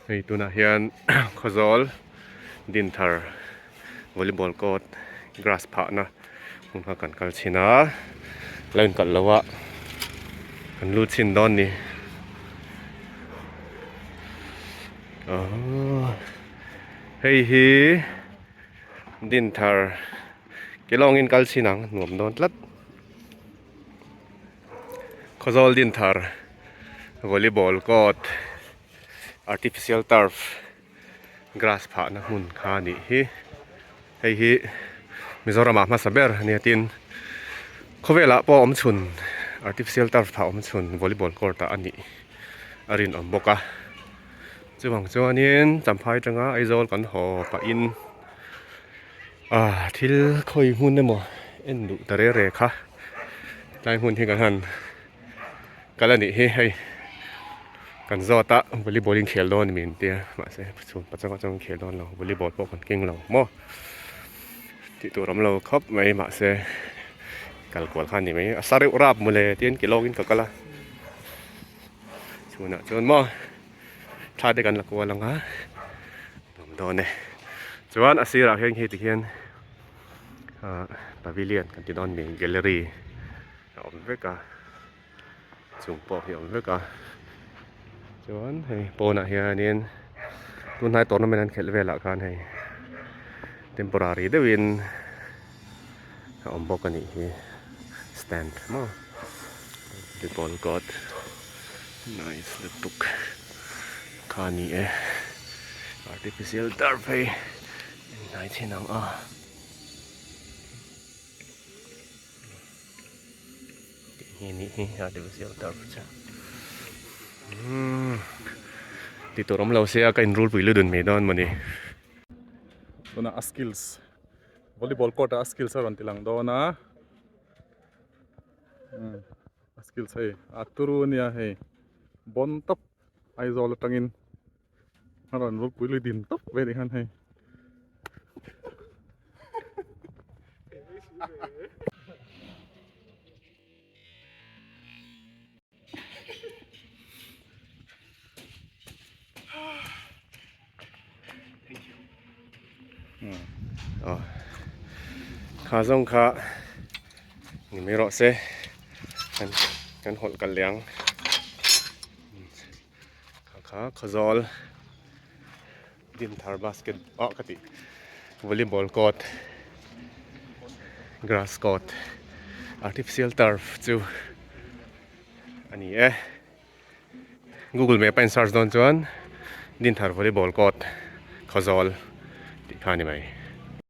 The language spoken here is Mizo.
Hei tunah hian Khawzawl Dinthar volleyball court grass phahna hmun kha kan kal chhin a lo inkalh lo a kan lut chhin dawn ni aww hei hi Dinthar ke lawngin kal chhin ang nuam dawn tlat. Khawzawl Dinthar volleyball court artificial turf grass phahna hmun kha a nih hi hei hi Mizoram ah hmasa ber a nia tin khawvelah pawh awm chhun artificial turf phah awm chhun volleyball court ah a nih a rinawm bawk a chuvang chuanin Champhai atanga Aizawl kan haw pahin ah thil khawi hmun emaw en duh ta rere kha tlai hmun hi kan han kal a nih hi hei kan zawt a volleyball in khel dawn a ni min tia mahse chhun pachang atang in khel dawn lo volleyball pawh kan keng lo maw tih tur awm lo khawp mai mahse kal kual kha a ni mai a sa reuh rap mawle tiin ke lawkin ka kal a chhunah chuan maw thla te kan la kual ang a nuam dawn e chuan a sirah hian khi tikhian ah pavilion kan ti dawn mi gallery a awm vek a chung pawh hi a awm vek a chuan hei pawnah hianin tunhnai tournament an khelh velah khan hei temporary deuhin a awm bawk a nih hi stand maw volleyball court nice lutuk kha a ni e artificial turf hei hnai chin ang a. Tih hi nih hi artificial turf chu umm ti tur awm lo sia ka inrulpui lu dun mai dawn mawni. Tunah a skills volleyball court ah a skills a rawn ti lang dawn a umm a skills hei a turu ania hei bawn tawp Aizawl atangin a rawn rulpui lui din tawp ve ni khan hei. Kha zawng kha ni mai rawh se kan kan hawlh kal leh ang kha kha Khawzawl Dinthar basket ah ka tih volleyball court grass court artificial turf chu a ni e. Google map a in search dawn chuan Dinthar volleyball court Khawzawl tih kha a ni mai.